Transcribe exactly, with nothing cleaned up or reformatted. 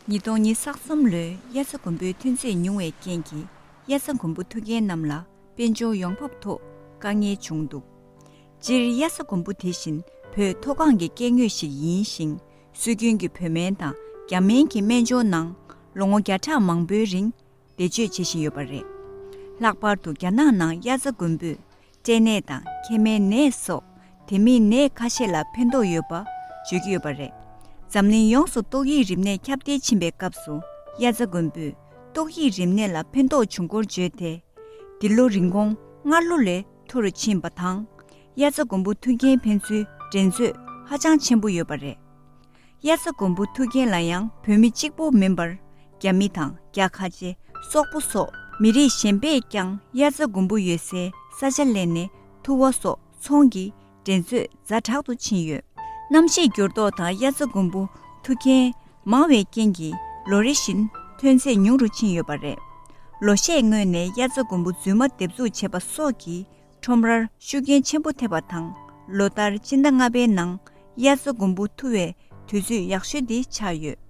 ཉིས་སྟོང་ཉི་ཤུ་རྩ་གསུམ་ལོའི་དབྱར་རྩྭ་དགུན་འབུའི་ཐོན་ཚད་ཉུང་བའི་རྐྱེན་གྱིས། དབྱར་རྩྭ་དགུན་འབུ་འཐུ་མཁན་རྣམས་ལ་དཔལ་འབྱོར་ཡོང་འབབ་ཐོག་དཀའ་ངལ་བྱུང་འདུག་སྤྱིར་དབྱར་རྩྭ་དགུན་འབུ་དེ་བཞིན་བོད་མཐོ་སྒང་གི་སྐྱེ་དངོས་ཤིག་ཡིན་ཞིང་། སྲོལ་རྒྱུན་གྱི་བོད་སྨན་དང་རྒྱ་སྨན་གྱི་སྨན་སྦྱོར་ནང་ལོ་ངོ་བརྒྱ་ཕྲག་མང་པོའི་རིང་བེད་སྤྱོད་བྱེད་བཞིན་ཡོད་པ་རེད། ལྷག་པར་དུ་རྒྱ་ནག་ནང་དབྱར་རྩྭ་དགུན་འབུས་སྐྲན་ནད་དང་མཁལ་མའི་ནད་སོགས་དེ་མིན་ནད་ཁ་ཤས་ལ་ཕན་ཐོགས་ཡོད་པ་བརྗོད་ཀྱི་ཡོད་པ་རེད། འཛམ་གླིང་ཡོངས་སུ་ཏོག་དབྱིབས་རིམས་ནད་ཁྱབ་གདལ་ཕྱིན་པའི་སྐབས་སུ། དབྱར་རྩྭ་དགུན་འབུས་ཏོག་དབྱིབས་རིམས་ནད་ལ་ཕན་ཐོགས་བྱུང་སྐོར་བརྗོད་དེ། འདི་ལོ་རིན་གོང་སྔར་ལོ་ལས་མཐོ་རུ་ཕྱིན་པ་དང་། དབྱར་རྩྭ་དགུན་འབུ་འཐུ་མཁན་ཕན་ཚུན་འགྲན་རྩོད་ཧ་ཅང་ཆེན་པོ་ཡོད་པ་རེད། དབྱར་རྩྭ་དགུན་འབུ་འཐུ་མཁན་ལ་ཡང་བོད་མི་གཅིག་པུ་མིན་པར། རྒྱ་མི་དང་རྒྱ་ཁ་ཆེ། སོག་པོ་སོགས་མི་རིགས་གཞན་པས་ཀྱང་དབྱར་རྩྭ་དགུན་འབུ་ཡོད་སའི་ས་ཆ་ལེན་ནས་འཐུ་བ་སོགས་ཚོང་གི་འགྲན་རྩོད་ཛ་དྲག་ཏུ་ཕྱིན་ཡོད། གནམ་གཤིས་འགྱུར་ལྡོག་དང་དབྱར་རྩྭ་དགུན་འབུ་འཐུ་མཁན་མང་བའི་རྐྱེན་གྱིས། ལོ་རེ་བཞིན་ཐོན་ཚད་ཉུང་རུ་ཕྱིན་ཡོད་པ་རེད། ལོ་ཤས་སྔོན་ནས་དབྱར་རྩྭ་དགུན་འབུ་རྫུན་མ་འདེབས་འཛུགས་བྱས་པ་སོགས་ཀྱིས། ཁྲོམ་རར་ཤུགས་རྐྱེན་ཆེན་པོ་ཐེབས་པ་དང་། ལོ་ལྟར་སྤྱི་ཟླ་ལྔ་པའི་ནང་དབྱར་རྩྭ་དགུན་འབུ་འཐུ་བའི་དུས་ཚོད་ཡག་ཤོས་འདི་ཆགས་ཡོད།